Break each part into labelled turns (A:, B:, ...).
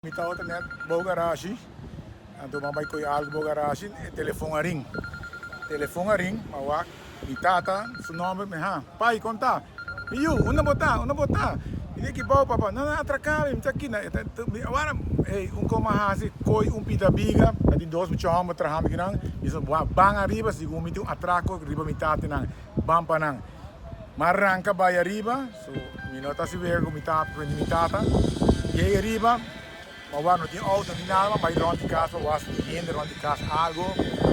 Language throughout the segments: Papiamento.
A: Mi tabata net bou garashi, anto mi a bai koe algu bou garashi, e telefon a ring. Telefon a ring, mi a wak mi tata su nomber, mi ha, Pai, kon ta? Mi yu, unda bo ta? Unda bo ta? Mi di aki bou, papa. No, no, atraká mi, mi ta aki. Mi a wara, ey, un kon mi a hasi, koi un pita biga, a tin dos mucha homber trahando akinan, mi sa ban ariba, segun mi tin un atrako riba mi tatanan, ban pa nan. Mi a ranka bai ariba, so mi no ta hasi wega ku mi tata, frente mi tata. Yega ariba, mi a wak no tin outo ni nada, mi a bai rònt di kas pa wak si tin hende rònt di kas algu,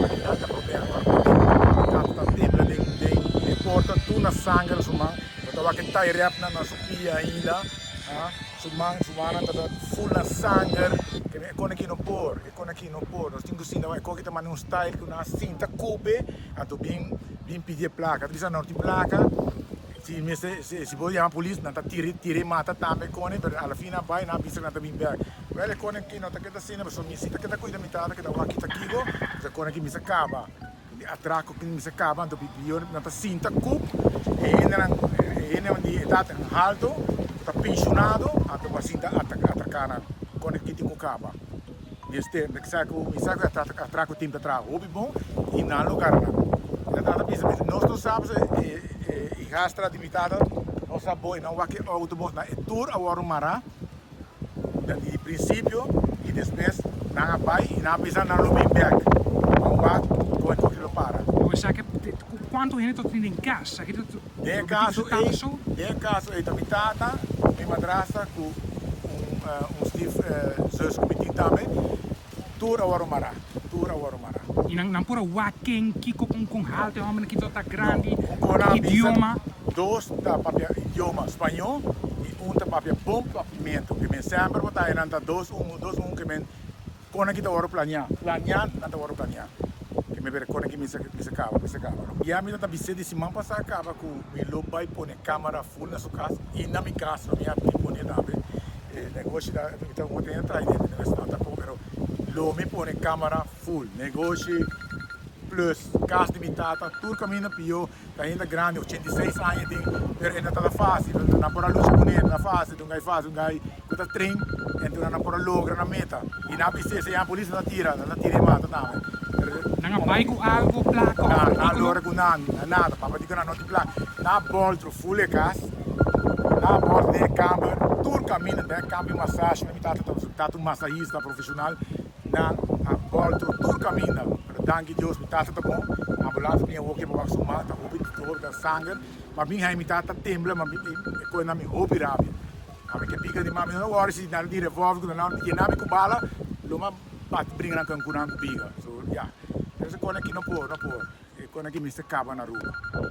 A: mi nan ta problema. Ora ku mi tata ta tembla den den e porta tur na sanger na su man, bo ta wak e tie wrap nan na su pia ainda, su man su mannan ta ful na sanger, e kos aki no por, e kos aki no por, nos tin ku sinta wak e kos aki ta manda un style ku nan a sinta kupe. Anto bin bin pidi e plaka. Ta bisa no tin plaka, si mester si bo yama polis nan ta tira tira e mata tambe kone pero a la fin nan bai nan bisa ku nan ta bin bek. Wèl e kone aki no ta keda asina pasobra mi si ta keda kuida mi tata keda wak kita kiko pasobra e kone aki mester kaba. Di atrako aki mester kaba anto pio nan ta sinta kup e hendenan e hendenan di edat halto ku ta penshonado anto bo a sinta atraka nan. Kone aki tin ku kaba. Mester, mi sa ku mi sa ku e atraco team ta traha hopi bon i nan lo gara nan. E tata bisa mi, nos no sa pasobra e e hijastra di mi tata no sa bon, e nan wak e auto bon, nan e tur a wòrdu mará di prinsipio i despues nan a bai i nan a bisa nan lo bin bèk pa wak kon e koki lo para.
B: Bo sa ke kuantu hende ta tin den kas? Sa ke ta
A: Den e kaso ei, den e kaso ei ta mi tata, mi madrastra ku un stief zus ku mi tin tambe, tur a wòrdu mará, tur a wòrdu mará.
B: I nan nan por a wak ken, kiko, kon kon haltu e hòmbernan, kiko ta grandi,
A: No, un kon nan bisa,
B: idioma.
A: Dos ta papia idioma spañó i un ta papia bon papiamentu, ke men semper bo ta haña nan ta dos un, dos un ke men Kon aki ta wòrdu planiá? Planiá nan ta wòrdu planiá. Ke mi bira kon aki mi sa mi sa kaba, mi sa kaba. Ya mi ta bis'é di siman pasá kaba ku mi lo bai pone kamera ful na su kas i na mi kas lo mi a bin pone tambe. E negoshi ta mi ta un tene trai den mi negoshi no ta kon pero lo mi pone kamera ful. Negoshi plus kas di mi tata tur kaminda pió. Ta hende grandi, 86 aña tin, pero e no tabata fácil, nan por a lucha kuné, no ta fácil, un gai fácil, un gai ku ta train, enton nan por a logra nan meta. I nan a bis'é, si nan polis nan ta tira, nan ta tira e mata tambe.
B: Nan a bai ku algu, plaka òf
A: Nan a
B: artíkulo?
A: logra ku nan, nada, papa di ku nan no tin plaka. Nan a bòltru ful e kas, nan a bòltru den e kamber, tur kaminda den e kamber di masashi, mi tata ta un masahista profeshonal, Nan a bolto tur caminda, pero danki Dios mi tata ta bon, ambulance bin awo ke pa wak su man, ta hopi hopi ta sanger, ma bin hai mi tata tembla, ma e koe na mi hopi rabia, ami ke pica di man, mi no ta worry si nan tin revolver ku nan yena mi ku bala, lo ma bati bringa nan ku nan ku pica, so ya, esaki no por, no por, e kos aki mester kaba na Aruba.